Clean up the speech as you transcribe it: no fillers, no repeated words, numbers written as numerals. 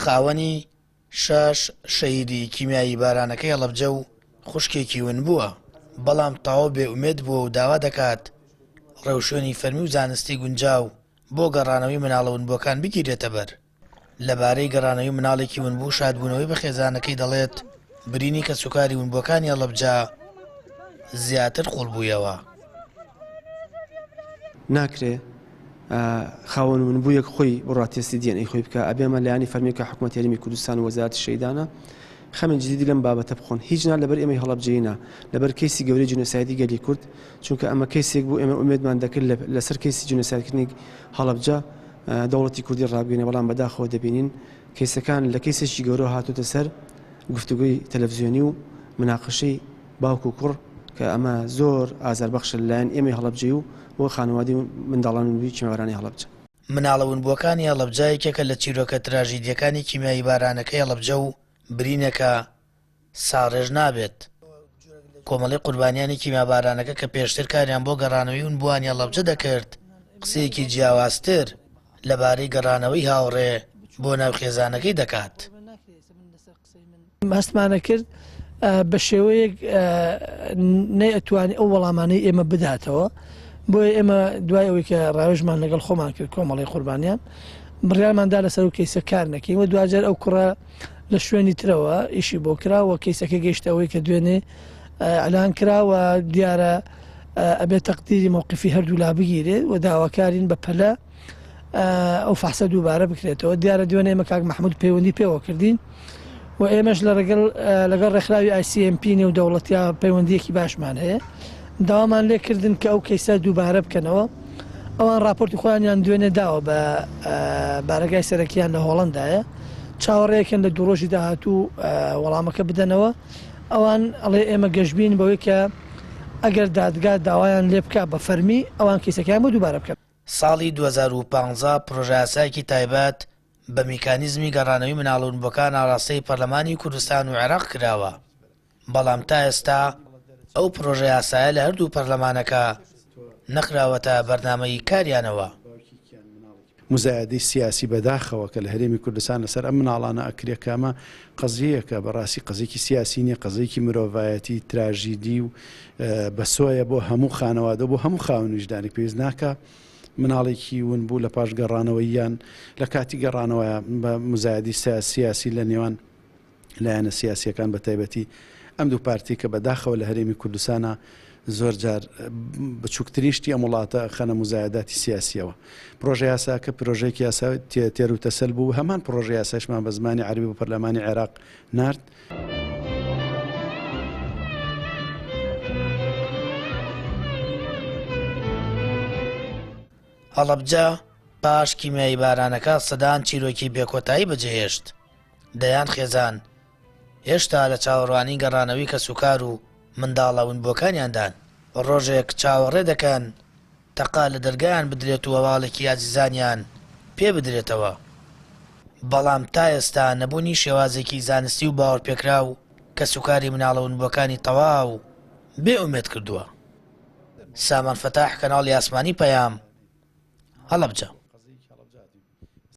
خاوەنی شاش شەهیدی کیمیایی بارانەکەی هەڵەبجە و خوشکێکی ونبووە، بەڵام تەواو بێ ئومێد بووە و داوا دەکات ڕێوشوێنی فەرمی و زانستی گونجاو بۆ گەڕانەوەی مناڵە ونبووەکان بگیرێتەبەر. لەبارەی گەڕانەوەی مناڵێکی ونبوو و شادبوونەوەی بە خێزانەکەی دەڵێت، برینی کەسوکاری ونبووەکانی هەڵەبجە زیاتر قوڵبوویەوە. ناکرێ خاوەن ونبوویەک خۆی بڕوا تێستی DNA خۆی بکا، ئەبێ ئەمە لایەنی فەرمی کە حکومەتی هەرێمی کوردستان و وەزارەتی شەهیدانە خەمی جدیدی لەم بابەتە بخۆن. هیچ نا لەبەر ئێمەی هەڵەبجەیی نا، لەبەر کەیسی گەورەی جینۆسایدی گەلی کورد، چونکە ئەمە کەیسێک بوو ئێمە ئومێدمان دەکرد لەسەر کەیسی جینۆسایدکردنی هەڵەبجە دەوڵەتی کوردی ڕابگەینێ، بەڵام بەداخەوە دەبینین کەیسەکان لە کەیسێکی گەورەوە هاتۆتە سەر گفتوگۆی تەلەفزیۆنی و مناقەشەی باوک و کوڕ کە ئەمە زۆر ئازاربەخشە لەلایەن ئێمەی هەڵەبجەی و بۆ خانەوادەی منداڵان ونبووی کیمیابارانی هەڵەبجە. مناڵە ونبووەکانی هەڵەبجە یەکێکە لە چیرۆکە تراژیدییەکانی کیمیاییبارانەکەی هەڵەبجە و برینێکە ساڕێژ نابێت. کۆمەڵەی قوربانیانی کیمیابارانەکە کە پێشتر کاریان بۆ گەڕانەوەی ونبووانی هەڵەبجە دەکرد، قسەیەکی جیاوازتر لەبارەی گەڕانەوەی هاوڕێ بۆ ناو خێزانەکەی دەکات. هەستمانە کرد بە شێوەیەک نەیئەتوانی ئەو وەڵامانەی ئێمە بداتەوە بۆیە ئێمە دوای ئەوەی کە ڕاوێژمان لەگەڵ خۆمان کرد کۆمەڵی قوربانیان بڕیارمان دا لەسەر و کەیسە کار نەکەین و دواجار ئەو کوڕە لە شوێنی ترەوە ئیشی بۆ کرا و کەیسەکە گەیشتە ئەوەی کە دوێنێ ئەلان کرا و دیارە ئەبێت تەقدیری مووقفی هەردوو لا بگیرێت و داواکارین بە پەلە ئەو فەحسە دووبارە بکرێتەوە دیارە دوێنێ ئێمە کاک مەحمود پەیوەندی پێوە کردین و ئێمەش لە ڕێگەڵ لەگەڵ ڕێکخراوی ICMP نێودەوڵەتیا پەیوەندیەکی باشمان هەیە داوامان لێکردن کە ئەو کەیسە دووبارە بکەنەوە ئەوان راپۆرتی خۆیانیان دوێنێ داوە بە بارەگای سەرەکیان لە هۆڵندایە چاوەڕێکن لە دوو ڕۆژی داهاتوو وەڵامەکە بدەنەوە ئەوان ئەڵێ ئێمە گەشبین بەوەی کە ئەگەر دادگا داوایان لێ بکە بە فەرمی ئەوان کەیسەکەیان بۆ دووبارە بکەن. ساڵی 2015 پرۆژەیاسایەکی تایبەت بە میکانیزمی گەڕانەوەی مناڵ ونبووەکان ئاڕاستەی پەرلەمانی کوردستان و عێراق کراوە، بەڵام تا ئێستا ئەو پرۆژەیاسایە لە هەردوو پەرلەمانەکە نەخراوەتە بەرنامەی کاریانەوە. موزایەدەی سیاسی بەداخەوە کە لە هەرێمی کوردستان لەسەر ئەم مناڵانە ئەکرێ کە ئەمە قەزیەیەکە بەڕاستی قەزیەکی سیاسی نیە قەزیەکی مرۆڤایەتی تراژیدی و بەسۆیە بۆ هەموو خانەوادە بۆ هەموو خاوەن ویژدانێک پێویست ناکا مناڵێکی ون بوو لە پاش گەڕانەوەی یان لە کاتی گەڕانەوە بە مزایدی سیاسی لە نێوان لایەنە سیاسییەکان بە تایبەتی ئەم دوو پارتی کە بە داخەوە لە هەرێمی کوردستانا زۆر جار بچووکترین شتی ئەم وڵاتە ئەخەنە موزایەداتی سیاسییەوە. پرۆژە یاساکە پرۆژەیەکی یاسا تێر و تەسەل بوو، هەمان پرۆژە یاسایشمان بە زمانی عەرەبی بۆ پەرلەمانی عێراق نارد. هەڵەبجە پاش کیمیاییبارانەکە سەدان چیرۆکی بێکۆتایی بەجێهێشت. دەیان خێزان هێشتا لە چاوەڕوانی گەڕانەوەی کەسوکار و منداڵە ونبووەکانیاندان، ڕۆژێک چاوەڕێ دەکەن تەقە لە دەرگایان بدرێت و هەواڵێکی ئازیزانیان پێ بدرێتەوە، بەڵام تا ئێستا نەبوونی شێوازێکی زانستی و باوەڕپێکراو کەسوکاری مناڵە ونبووەکانی تەواو بێ ئومێد کردووە. سامان فەتاح، کەناڵی ئاسمانی پەیام، هەڵەبجە.